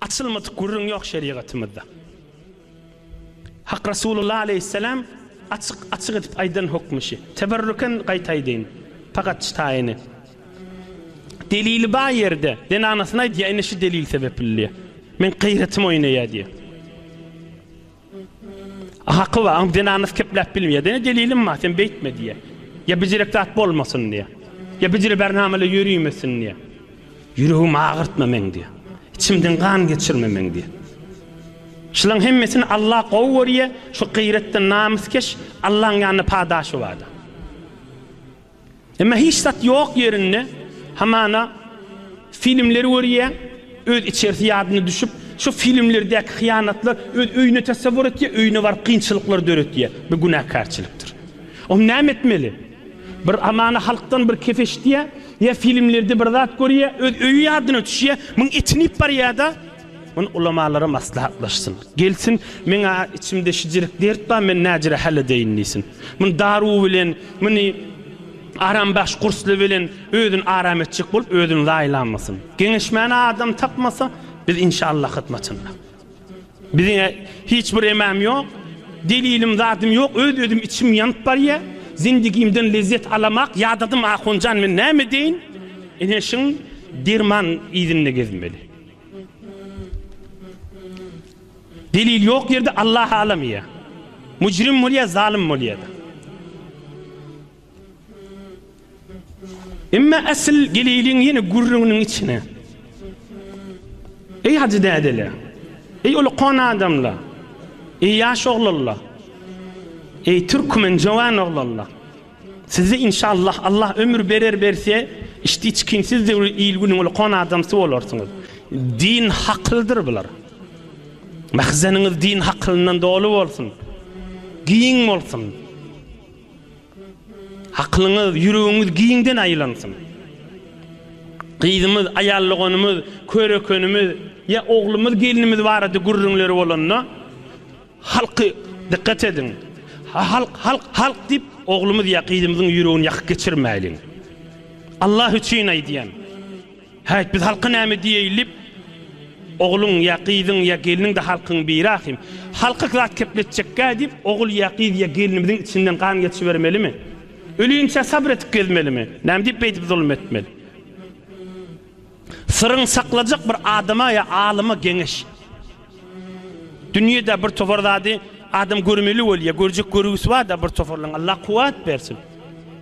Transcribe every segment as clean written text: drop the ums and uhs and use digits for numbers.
Açylmadyk gürrüň ýok şerigatymyzda. Hak Rasulullah aleýhissalam açyk açyk edip aýdan hokmy şi. Teberrüken gaýta aýdaýyn. Pagat ştaýyny. Delili bar ýerde zenanasyna aýdýar ine şu delil sebepli diýýär. Meň gaýratym oýnaýar diýýär. Haky bar, oň zenanasy kepläp bilmeýär. Dene delilim bar, sen beýtme diýýär. Ýa bijirek zat bolmasyn diýýär. Ýa bijire bernamele ýörimesin diýýär. Ýüregimi agyrtma meň diýýär. Içimden gan geçirme meň diýýär. Şulaň hemmesini Allah gowy görýär, şu gyýratdan namyskeş Allaň ýanynda padaşy bardyr. Emma hiç zat ýok ýerinde hamana filmleri görýär, öz içerisi ýadyna düşüp, şo filmlerdäki hyýanatlar öz öýüne tasawwur etýär, öýüne baryp kynçylyklar döretýär. Bu günäkärçilikdir. Onda näme etmeli? Bir hamana halkdan bir kef eşidýär, ýa filmlerde bir zat görýär, öz öýi ýadyna düşýär, muň etini iýip barýar-da, muny ulamalara maslahatlaşsyn. Gelsin, meň-ä içimde şijirik dert bar, men näjire hal edeýin diýsin. Muny daru bilen, muny arambaş kursly bilen özüni aram etjek bolup özüni zaýalamasyn. Geňeşmäne adam tapmasa, biz inşallah hyzmatynda. Biziň-ä hiç bir emem ýok, delilim zadym ýok, öz-özüm içim ýanyp barýa, zindigimden lezzet alamak, ýadadym ahunjan men näme edeýin? Ine şuň derman yzynda gezmeli. Delil ýok ýerde Allah alamaýar. Mujrim bolýar, zalym bolýar-da. Emma asyl geleýliň ýene gürrüňiniň içine. Eý hajy dädeler! Eý ulkan adamlar! Eý ýaş oglanlar! Eý türkmen jowan oglanlar! Size inşallah Allah ömür berer berse işdi içkin siz de il günüň ulkan adamsy bolarsyňyz. Din hakyldyr bular. Mahzeniňiz din hakylyndan doly bolsun. Giň bolsun. Hakylyňyz, ýüregiňiz giňden aýlansyn. Gyzymyz, aýal doganymyz, körekenimiz ýa oglumyz, gelinimiz barada gürrüňleri bolanda Halky dykgat ediň. Halk, halk, halk diýip, oglumyz ýa gyzymyzyň ýüregini ýakyp geçirmäýliň. Allah üçin aýdýan. Häýt, biz halka näme diýeýli diýip, ogluň ýa gyzyň ýa gelniň-de halkyň biri ahym. Halka zat kepletjekkä diýip, ogul ýa gyz ýa gelnimiziň içinden gan geçibermelimi? Ölinçä sabyr edip gezmelimi? Näme diýip beýdip zulum etmeli? Syryň saklajak bir adama ýa alyma geňeş. Dünýede bir topar zady adam görmeli bolýar, görjek görgüsi bar-da bir toparlaryň, Allah kuwwat bersin.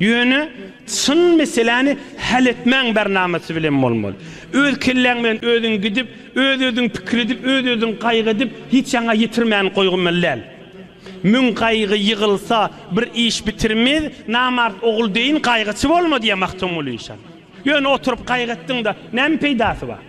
Ýöne çyn meseläni hal etmäň barnamasy bilen bolmaly. Öz kelläň bilen özüň gidip, öz-özüň pikir edip, öz-özüň gaýgy edip, hiç ýaňa ýetirmän goýgulmaly däl. Müň gaýgy ýygylsa, bir iş bitirmez, namart ogul deýin gaýgyçy bolma diýýär Magtymguly işan. Ýöne oturyp gaýgy etdiň-de, näme peýdasy bar?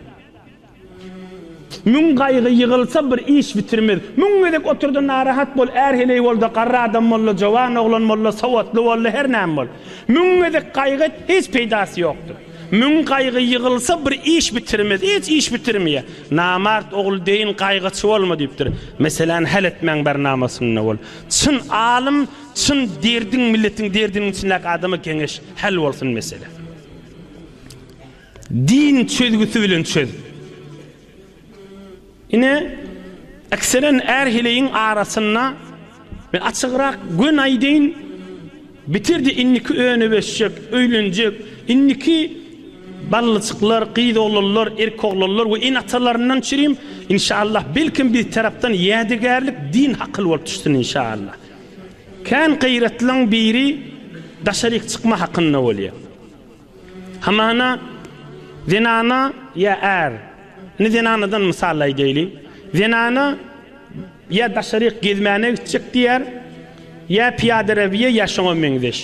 Müň gaýgy ýygylsa bir iş bitirmez. Müň gezek oturda narahat bol, är-heleý bolda, garry adam bolda, jowan oglan bolda, sowatly bolda, her näme bol. Müň gezek gaýgy et, hiç peýdasy ýokdur. Müň gaýgy ýygylsa bir iş bitirmez, hiç iş bitirmeýär. Namart ogul deýin gaýgyçy bolma diýipdir. Meseläni hal etmäň barnamasynda bol. Çyn alym, çyn derdiň milletiň derdiniň içindäki adama geňeş, hal bolsun mesele. Din çözgüsi bilen çöz. Ine, ekseren är-heleýiň arasynda, men açygrak göni aýdaýyn, bitirdi indiki önüp-ösjek, öýlenjek, indiki ballyjyklar, gyz-oglanlar, erkoglanlar we ene-atalaryndan çürim, inşallah, belkem biz tarapdan ýadygärlik din hakyl bolup düşsün inşallah. Kän gaýratlyň biri daşaryk çykma hakynda bolýar. Hamana zenana ýa är, indi zenanadan mysal aýdaýly, zenana ýa daşaryk gezmäne gitjek diýýär, ýa pyýadarewiýe ýa şoňa meňzeş.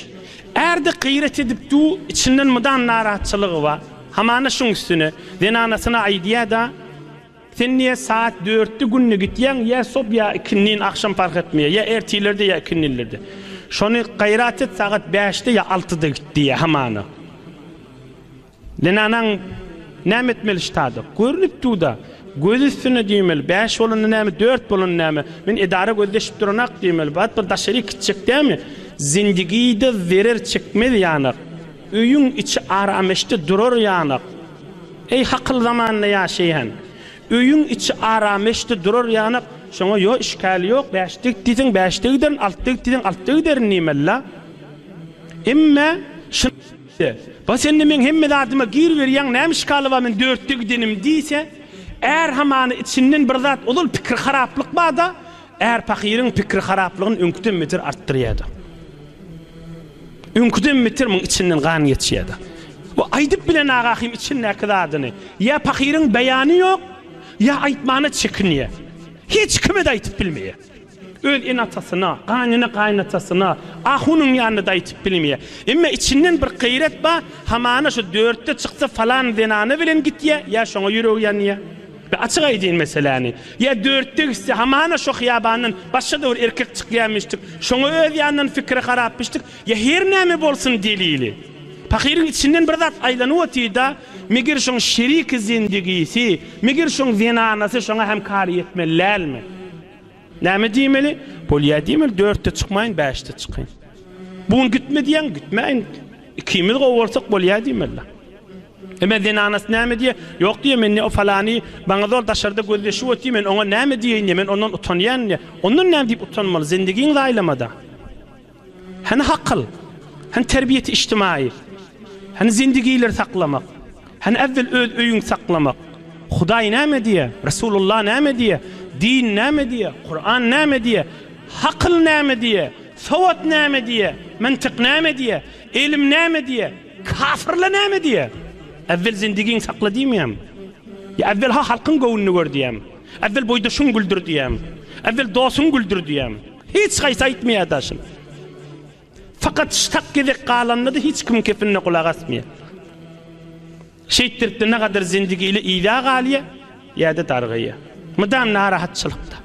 Är-de gyrat edip dur, içinden mydam narahatçylygy bar. Hamana şuň üstüne zenanasyna aýdýar-da, Sen niýe saat dörtde günde gitýäň, ýa sob ýa ikindin agşam parh etmeýär, ýa ertirlerde ýa ikindinlerde. Şony gaýrat et sagat bäşde ýa altyda git diýýär hamana. Zenanaň näme etmeli ştada? Görnüp dur-da. Göz üstüne diýmeli. Bäş bolanda näme, dört bolanda näme? Men edara gözleşip duranak diýmeli. Bat bir daşaryk gitjek dämi? Zindigide zerer çekmez ýanak. Öýüň içi arameşde durar ýanak. Eý hakyl zamanda ýaşaýan! Öýüň içi arameşde durar ýanak, şoňa ýo işgäli ýok, bäşde git diýseň bäşde giderin, altda git diýseň altda giderin diýmeli-la. Emme şyn Ba sen-de meň hemme zadyma gir berýäň, näme işgali bar men dörtde gidenim diýse, är hamana içinden bir zat ozal pikir haraplyk bar-da, är pahyryň pikir haraplygyny öňküden beter artdyrýar-da. Öňküden beter muň içinden gan geçýär-de. Bu aýdyp bilen agahym içindäki zadyny. Ýa pahyryň beýany ýok, ýa aýtmana çekinýär. Hiç kime-de aýtyp bilmeýär. Öz ene-atasyna, gaýnene-gaýynatasyna, ahunyň ýanynda-da aýtyp bilmeýär. Emma içinden bir gaýrat bar, hamana şu dörtde çyksa falan zenana bilen gitýär, ýa şoňa ýüregi ýanýar. Be açyk aýdýyn meseläni. Ýa dörtde gitse, hamana şo hyýabandan başga-da bir erkek çykýarmyşdyk, şoňa öz ýanyndan pikiri harapmyşdyk, ýa her näme bolsun delili. Pahyryň içinden bir zat aýlanyp otyr-da, meger şoň şeriki zendigisi, meger şoň zenanasy şoňa hem kary ýetmeli dälmi? Näme diýmeli? Bolýa diýmeli, dörtde çykmaýyn, bäşde çykaýyn. Bu gün gitme diýýäň, gitmäýin. Ikimiz gowy bolsak bolýa diýmeli. Emma zenanasy näme diýýär? Ýok diýýär, men o falany maňa zor daşarda gözleşip otyr, men oňa näme diýeýin diýýär, men ondan utanýan diýýär. Ondan näme diýip utanmaly? Zendigiň zaýlamada. Hany hakyl? Hany terbiýeti içtimaýy? Hany zendigileri saklamak? Hany äwwel öz öýüňi saklamak? Hudaý näme diýýär? Resulullah näme diýýär? Din näme diýýär? Kuran näme diýýär? Hakyl näme diýýär? Sowat näme diýýär? Mantyk näme diýýär? Elm näme diýýär? Kafirler näme diýýär? Äwwel zendigiňi sakla diýmeýärmi? Ýa äwwel ha halkyň göwnüni gör diýýärmi? Äwwel boýdaşyňy güldür diýýärmi? Äwwel dostuňy güldür diýýärmi? Hiç haýsy aýtmaýar daşyn. Fakat ştak gezek galanda-da hiç kimiň kepinine gulak asmaýar. Şeýtdirip-de nagadar zendigili yza galýar, ýa-da dargaýar. Mydam narahatçylykda.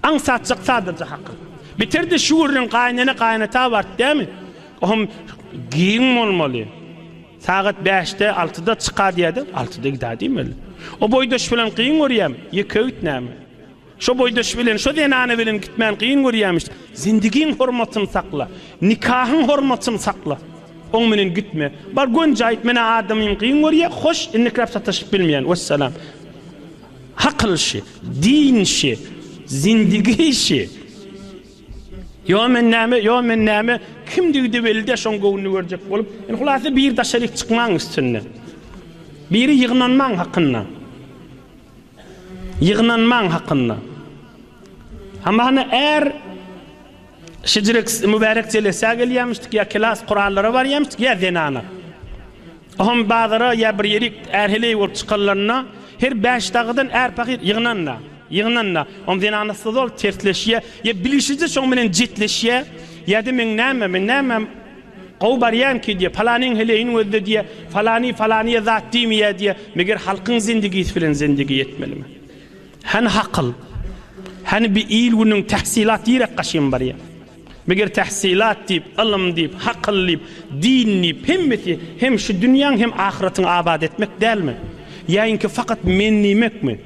Aňsatjak sadaja hakyl. Beter-de şu gürrüň gaýynene gaýynata baryp dämi? Ohm giň bolmaly. Sagat bäşde, altyda çyka diýýär-de, altyda gidä diýmeli. O boýdaş bilen kyn görýämi? Ýeke git näme? Şo boýdaş bilen, şo zenana bilen gitmän kyn görýämiş. Zindigiň hormatyny sakla. Nikahyň hormatyny sakla. Oň menen gitme. Bar gönje aýt, men-ä adamym kyn görýä, hoş, indikräp sataşyp bilmeýän. Wessalam. Hakyl şi, din şi, zindigi şi. Ýo men näme, ýo men näme, kimdigi-de belli däl, şoň göwnüni görjek bolup. Indi hulasa biri daşaryk çykmaň üstünde. Biri ýygnanmaň hakynda. Ýygnanmaň hakynda. Hamana är şijirek mübärek jelesä gelýärmişdik ýa kelas Kuranlara barýarmyşdyk ýa zenana. Ohm bazara ýa bir ýerik är-heleý bolup çykanlarynda her bäş dagydan är pahyr ýygnanda, ýygnanda, ohm zenanasy zol tersleşýär, ýa bilişije şoň bilen jetleşýär, ýa-da meň näme, men näme Gowy barýan ki diýýär, palanyň heleýini gözle diýýär, falany falanyýa zat diýmeýär diýýär, meger halkyň zendigisi bilen zendigi etmelimi? Hany hakyl? Hany bi il-günüň tähsilat diýrek gaşyn barýar? Meger tähsilat diýip, ylym diýip, hakyl diýip, din diýip, hemmesi hem şu dünýäň hem ahyratyňy abat etmek dälmi? Ýa inki fakat men diýmekmi?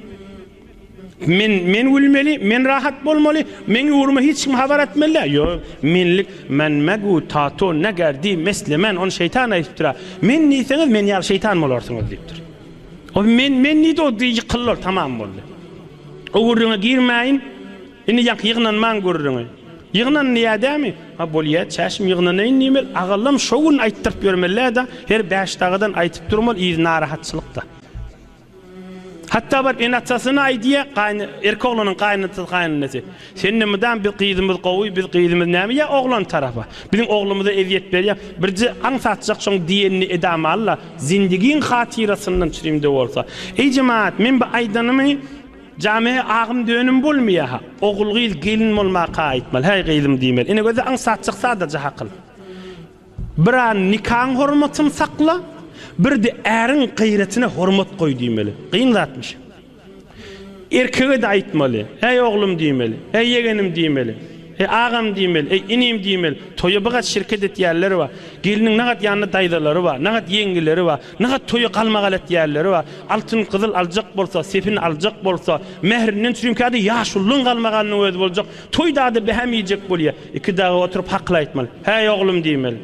Men men gülmeli, men rahat bolmaly, meň ugruma hiç kim habar etmeli däl. Ýok, menlik men megu tato negerdi mesle men, ony şeýtan aýdypdyr-a. Men diýseňiz, men ýaly şeýtan bolarsyňyz diýipdir. O men men diýdi, o ýykyldy ol, tamam boldy. O gürrüňe girmäýin. Indi ýaňky ýygnanmaň gürrüňi. Ýygnan diýýär dämi? Ha bolýa, çäşim ýygnanaýyn diýmeli, agallam şo gün aýtdyryp ýörmeli-dä, her bäş dagadan aýtyp durmaly, yzy narahatçylykda. Hatda baryp ene-atasyna aýdýar, gaýyn, erkek oglanyň gaýynatasy, gaýynenesi. Sende mydam biz gyzymyz gowy, biz gyzymyz näme ýa oglan tarapa. Biziň oglumyza ezýet berýär. Birje aňsatjak şoň diýenini edamalla, zindigiň hatyrasyndan çürimde bolsa. Eý jemagat, men bu aýdanymy jame agym dönüm bolmaýa-ha. Ogul-gyz gelin bolmaka aýtmaly, häý gyzym diýmeli. Ine göze aňsatjak sadaja hakyl. Bir-ä nikaň hormatyny sakla, bir-de äriň gaýratyna hormat goý diýmeli. Kyn zatmyş. Erkege-de aýtmaly. Äý oglum diýmeli. Äý ýegenim diýmeli. Äý agam diýmeli. Äý inim diýmeli. Toýa bir gat şirket etýänleri bar. Gelniň nagat ýanynda daýzalary bar. Nagat ýeňňeleri bar. Nagat toýa galmagal etýänleri bar. Altyn gyzyl aljak bolsa, sepin aljak bolsa, mährinden çürimkä-de ýaşulyň galmagalynyň özi boljak. Toýda-da bähem iýjek bolýar. Iki dagy oturyp hakyl aýtmaly. Häý oglum diýmeli.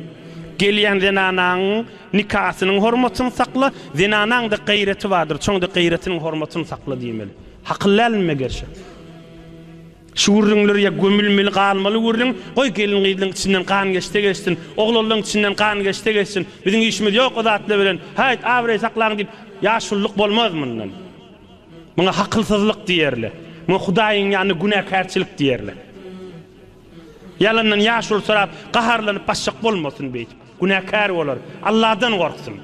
Gelýän zenanaň nikasynyň hormatyny sakla, zenanaň-da gaýraty bardyr, şoň-da gaýratynyň hormatyny sakla diýmeli. Hakyl dälmi meger şo? Şu gürrüňler ýa gömülmeli galmaly gürrüň, goý gelin-gyzlaň içinden gan geçse geçsin, oglanlaň içinden gan geçse geçsin, biziň işimiz ýok o zatlar bilen, häýt abraý saklaň diýip ýaşululyk bolmaz mundan. Muňa hakylsyzlyk diýerler. Muňa Hudaýyň ýanynda günäkärçilik diýerler. Ýalandan ýaşuly sorap, gaharlanyp başjak bolmasyn beýdip. Günäkär bolar. Alladan gorksun.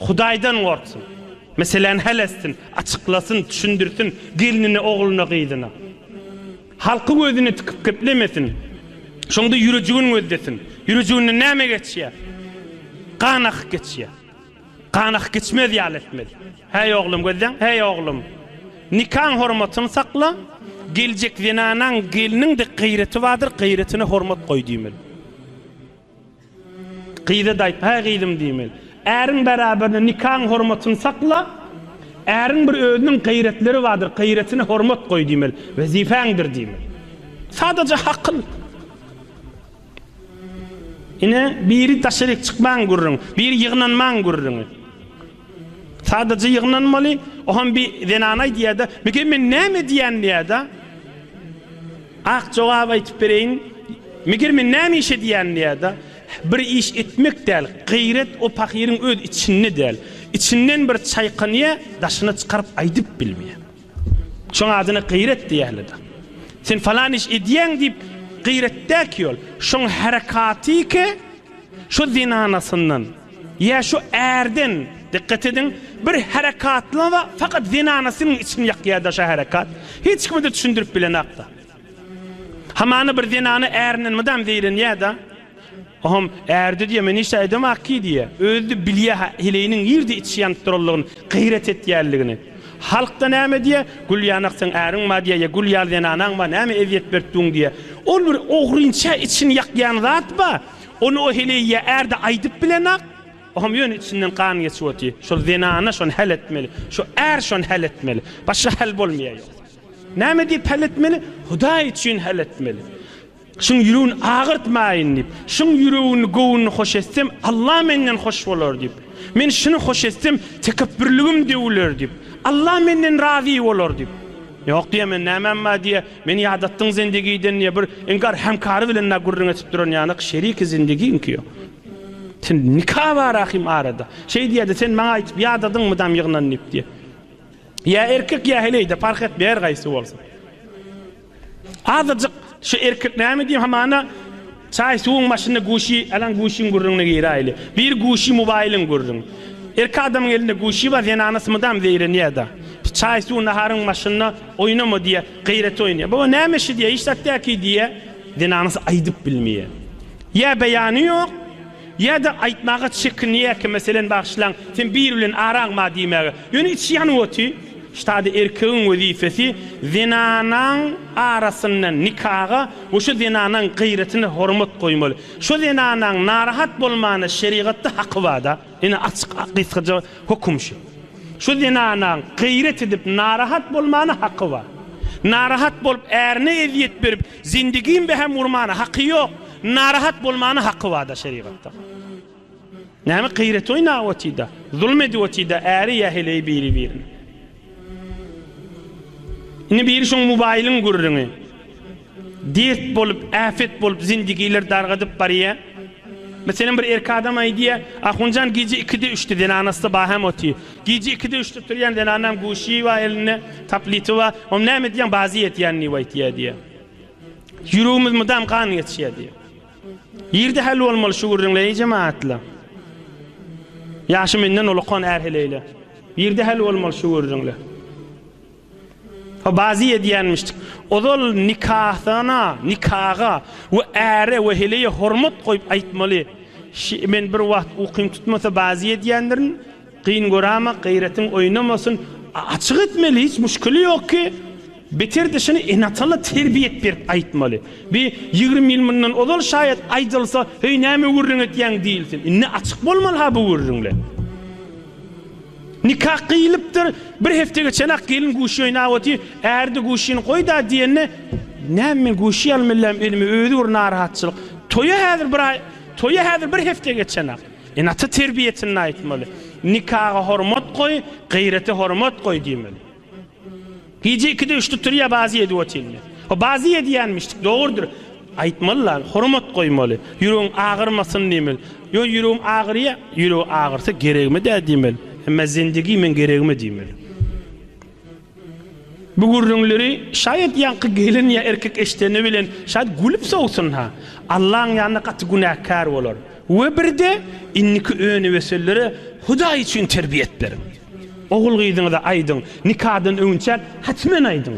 Hudaýdan gorksun. Meseläni hal etsin, açyklasyn, düşündirsin gelnine, ogluna, gyzyna. Halky gözüne tikip geplemesin. Şoňda ýürejigini gözlesin. Ýürejiginden näme geçýär? Gan akyp geçýär. Gan akyp geçmez ýaly etmeli. Häý oglum gözleň, häý oglum. Nikaň hormatyny sakla, geljek zenanaň, gelniň-de gaýraty bardyr, gaýratyna hormat goý diýmeli. Gyza-da aýt, häý gyzym diýmeli. Äriň beraberinde nikaň hormatyny sakla, äriň bir özüniň gaýratleri bardyr, gaýratyna hormat goý diýmeli. Wezipäňdir diýmeli. Sadaja hakyl. Ine, biri daşaryk çykmaň gürrüň, biri ýygnanmaň gürrüňi. Sadaja ýygnanmaly, o hem bir zenana aýdýar-da, Meger men näme edýän diýýär-de. Ak jogap aýtyp bereýin, Meger men näme iş edýän diýýär-de. Bir iş etmek däl, gaýrat o pahyryň öz içinde däl. Içinden bir çaýkanýar, daşyna çykaryp aýdyp bilmeýär. Şoň adyna gaýrat diýýärler-de. Sen falan iş edýäň diýip gaýrat däl ki ol. Şoň herekaty ki şo zenanasyndan ýa şo ärden dikkat ediň bir herekatlaba fakat zenanasynyň içini ýakýar-da şo herekat. Hiç kime-de düşündirip bilenok-da. Hamana bir zenana ärinden mydam zeýrenýär-de. Oham ärde diýýär, men hiç aýdamok ki diýýär. Özi-de bilýär heleýiniň nirde içi ýanyp duranlygyny, gaýrat etýänligini. Halk-da näme diýýär, Gül ýanak seň äriň bar diýýär, ýa gül ýaly zenanaň bar, näme ezýet berip duň diýýär. Ol bir ogrynça içini ýakýan zat bar, ony o heleý ýa är-de aýdyp bilenak, oham ýöne içinden gan geçip otyr. Şol zenana şony hal etmeli, şo är şony hal etmeli. Başga hal bolmaýar ýok. Näme diýip hal etmeli? Hudaý üçin hal etmeli. Şuň ýüregini agyrtmaýyn diýip, şuň ýüregini, göwnüni hoş etsem, Allah menden hoş bolar diýip, men şuny hoş etsem, tekepbürligim döwüler diýip, Allah menden razy bolar diýip. Ýok diýýär, men nämäm bar diýýär, meni ýadatdyň zendigiden diýýär, bir inkar hemkary bilen na gürrüň etip duran ýanak şeriki zendigiňki ýok. Sen nika bar ahym arada. Şeý diýýär-de, sen maňa aýtyp ýadadyň mydam ýygnan diýip diýýär. Ýa erkek ýa heleý-de, parh etmeýär her gaýsy bolsun. Azajyk şu erkek näme diýip hamana çaý suwuň başynda guşy alan guşyň gürrüňine giräýli. Bir guşy mobaýlyň gürrüň. Erkek adamyň elinde guşy bar zenanasy mydam zeýrenýär-de. Çaý suw naharyň başynda oýnama diýýär, gaýrat oýnaýar. Baba näme şi diýýär, hiç zat däki diýýär. Zenanasy aýdyp bilmeýär. Ýa beýany ýok. Ýa-da aýtmaga çekinýärkä, meselem, bagyşlaň, sen biri bilen araň bar diýmäge. Ýöne içi ýanyp otyr. Ştada erkegiň wezipesi zenanaň arasynda nikaga we şo zenanaň gaýratyna hormat goýmaly. Şo zenanaň narahat bolmana şerigatda haky bar-da. Ine açyk gysgaça höküm şu. Şu zenanaň gaýrat edip narahat bolmana haky bar. Narahat bolup ärine ezýet berip zindigin behem urmana haky ýok. Narahat bolmana haky barda şerigatda. Näme gaýrat oýnap otyda, zulum edip otyda äri ýa heleýi biri birine. Indi biri şoň mobaýlyň gürrüňi. Dert bolup, äpet bolup zindigiler dargadyp barýa. Meselem bir erkek adam aýdýa, Ahunjan gije ikide üçde zenanasy bar hem otyr. Gije ikide üçde turýan zenanam guşy bar elinde, tapliti bar. Oňa näme edýäň, bazy etýän diýip aýtýa diýýä. Ýüregimiz mydam gan geçýär diýýär. Ýerde hal bolmaly şu gürrüňler eý jemagatlar. Ýaşy menden ulakan är heleýler. Ýerde hal bolmaly şu gürrüňler. Ha bazy edýänmişdik. Ozal nikasyna, nikaga we äre we heleýe hormat goýup aýtmaly. Şi men bir wagt ukym tutmasa bazy edýändirin. Kyn görama gaýratyň oýnamasyn açyk etmeli hiç muşkili ýok ki beter dişini ene-atala terbiýet berip aýtmaly bi 20 ýyl mundan ozal şaýat aýdylsa heý näme gürrüň etýäň diýilsin indi açyk bolmaly ha bu gürrüňler nika gyýylypdyr bir hepde geçenak gelin guşy oýnap otyr ärde guşyny goýda diýende näme men guşy almyllam elime özi bir narahatçylyk toýa häzir bir aý. Toýa häzir bir hepde geçenak. Ene-ata terbiýesinde aýtmaly. Nikaga hormat goý, gaýrete hormat goý diýmeli. Gije ikide üçde turýa bazy edip otyrmy. O bazy edýänmişdik dogrudyr. Aýtmaly-la, hormat goýmaly. Ýüregiň agyrmasyn diýmeli. Ýo ýüregim agyrýa, ýüregi agyrsa geregime däl diýmeli. Emma zindigi meň geregime diýmeli. Bu gürrüňleri şaýat ýaňky gelin ýa erkek eşdeni bilen şaýat gülüp sowsun-ha. Allaň ýanynda gaty günäkär bolar. We birde indiki önüp-ösenlere Hudaý üçin terbiýet beriň. Ogul-gyzyňyza aýdyň, nikadan öňünçä hatmen aýdyň.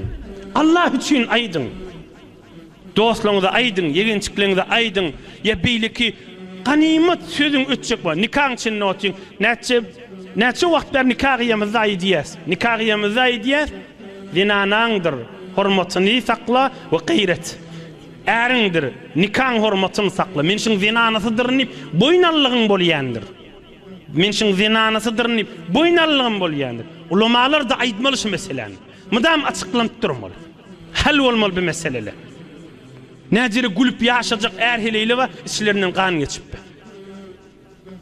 Allah üçin aýdyň. Dostlaryňyza aýdyň, ýegençikleriňize aýdyň, ýa beýleki ganymat sözüň ötjek bol. Nikaň içinde otyň. Näçe näçe wagt bäri nika gyýamyzda aýdýas. Nika gyýamyzda aýdýas, zenanaňdyr, hormatyny sakla we gaýrat. Äriňdir, nikaň hormatyny sakla. Men şuň zenanasydyryn diýip, boýun allygyň bolýandyr. Men şuň zenanasydyryn diýip, boýun allygym bolýandyr. Ulamalar-da aýtmaly şu meseläni. Mydam açyklanyp durmaly. Hal bolmaly bu meseleler. Näjere gülüp ýaşajak är-heleýler bar, içlerinden gan geçip.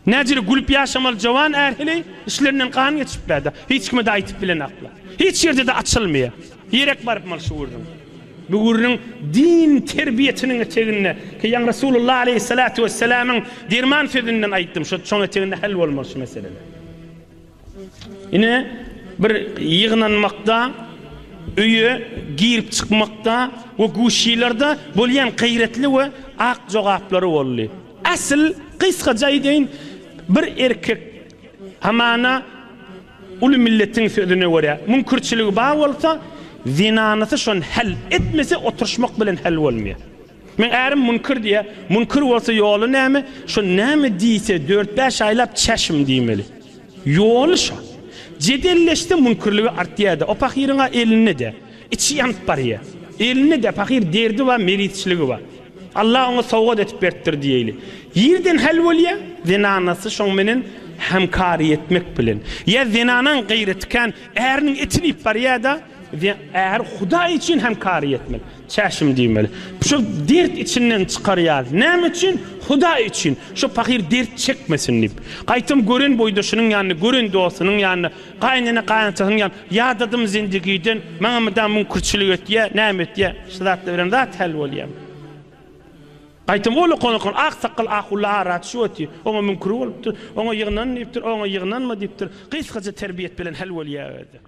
Näjere gülüp ýaşamaly jowan är-heleý, içlerinden gan geçip bärde. Hiç kime-de aýtyp bilenaklar. Hiç ýerde-de açylmaýar. Ýerek barypmaly şu gürrüň. Bu gürrüň din terbiýesiniň eteginde, ki ýaňy Resulullah aleýhissalatu wessalamyň derman sözünden aýtdym, şo şoň eteginde hal bolmaly şu meseleler. Ine, bir ýygnanmakda, öýe girip çykmakda we guşylarda bolýan gaýratly we ak jogaplary boldy. Asyl, gysgaça aýdaýyn, bir erkek hamana uly milletiň sözüne görä, müňkürçiligi bar bolsa, zenanasy şony hal etmese, oturyşmak bilen hal bolmaýar. Meň ärim müňkür diýýär. Müňkür bolsa ýoly näme? Şo näme diýse, dört-bäş aýlap çäşim diýmeli. Ýoly şo. Jedelleşse müňkürligi artýar-da. O pahyryň-a elinde-de. Içi ýanyp barýar. Elinde-de pahyr derdi bar, merizçiligi bar. Allah oňa sowgat edip beripdir diýeýli. Ýerden hal bolýar, zenanasy şoň menen hemkary etmek bilen. Ýa zenanaň gaýraty kän, äriniň etini iýip barýar-da, är Hudaý üçin hemkary etmeli. Çäşim diýmeli. Şu dert içinden çykarýar. Näme üçin? Hudaý üçin. Şu pahyr dert çekmesin diýip. Gaýtam gören boýdaşynyň ýanynda, gören dostunyň ýanynda, gaýynene gaýynatasynyň ýanynda, ýadadym zindigiden, maňa mydam müňkürçilik etýä, näme etýä, şu zatlar bilen zat häl bolýamy? Gaýtam ol okan okan ak sakgal ahulla ara düşüp otyr. Oňa müňkür bolupdyr, oňa ýygnan diýipdir, oňa ýygnanma diýipdir. Gysgaça terbiýet bilen häl bolýa özi.